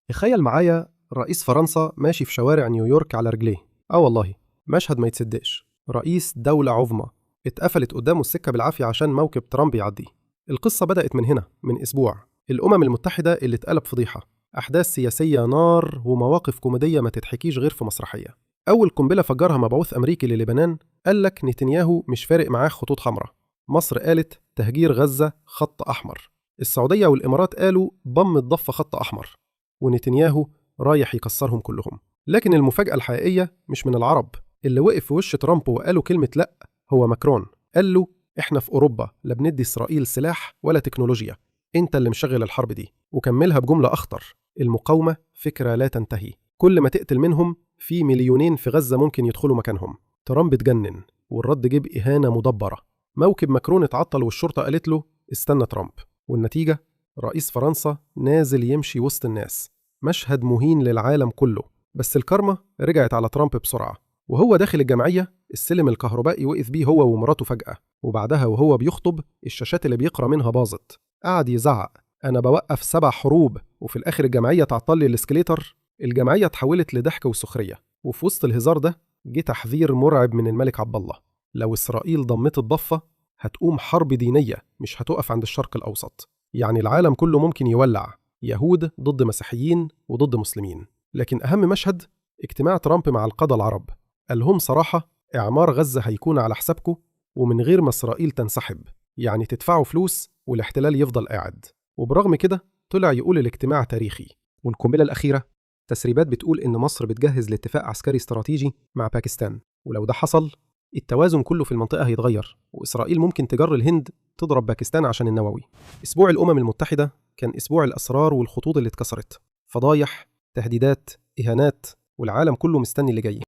تخيل معايا رئيس فرنسا ماشي في شوارع نيويورك على رجليه. آه والله مشهد ما يتصدقش. رئيس دولة عظمى اتقفلت قدامه السكة بالعافية عشان موكب ترامب يعدي. القصة بدأت من هنا، من أسبوع الأمم المتحدة اللي اتقلب فضيحة، أحداث سياسية نار ومواقف كوميدية ما تتحكيش غير في مسرحية. أول قنبلة فجرها مبعوث أمريكي للبنان، قال لك نتنياهو مش فارق معاه خطوط حمراء. مصر قالت تهجير غزة خط أحمر. السعودية والإمارات قالوا ضم الضفة خط أحمر، ونتنياهو رايح يكسرهم كلهم. لكن المفاجأة الحقيقية مش من العرب. اللي وقف في وش ترامب وقالوا كلمة لأ هو ماكرون. قال له إحنا في أوروبا لا بندي إسرائيل سلاح ولا تكنولوجيا، أنت اللي مشغل الحرب دي. وكملها بجملة أخطر: المقاومة فكرة لا تنتهي، كل ما تقتل منهم في مليونين في غزة ممكن يدخلوا مكانهم. ترامب اتجنن، والرد جه بإهانة مدبرة. موكب ماكرون اتعطل والشرطة قالت له استنى ترامب. والنتيجة رئيس فرنسا نازل يمشي وسط الناس، مشهد مهين للعالم كله. بس الكارما رجعت على ترامب بسرعة. وهو داخل الجمعية السلم الكهربائي وقف بيه هو ومراته فجأة، وبعدها وهو بيخطب الشاشات اللي بيقرأ منها باظت. قعد يزعق أنا بوقف 7 حروب، وفي الآخر الجمعية تعطل لي ال escalator. الجمعية اتحولت لضحك وسخرية. وفي وسط الهزار ده جه تحذير مرعب من الملك عبد الله: لو إسرائيل ضمت الضفة هتقوم حرب دينية مش هتقف عند الشرق الأوسط. يعني العالم كله ممكن يولع، يهود ضد مسيحيين وضد مسلمين. لكن أهم مشهد اجتماع ترامب مع القادة العرب. قال لهم صراحة إعمار غزة هيكون على حسابكم ومن غير ما إسرائيل تنسحب، يعني تدفعوا فلوس والاحتلال يفضل قاعد. وبرغم كده طلع يقول الاجتماع تاريخي. والقنبلة الأخيرة تسريبات بتقول إن مصر بتجهز لاتفاق عسكري استراتيجي مع باكستان، ولو ده حصل التوازن كله في المنطقة هيتغير، وإسرائيل ممكن تجر الهند تضرب باكستان عشان النووي. أسبوع الأمم المتحدة كان أسبوع الأسرار والخطوط اللي اتكسرت، فضايح، تهديدات، إهانات، والعالم كله مستني اللي جاي.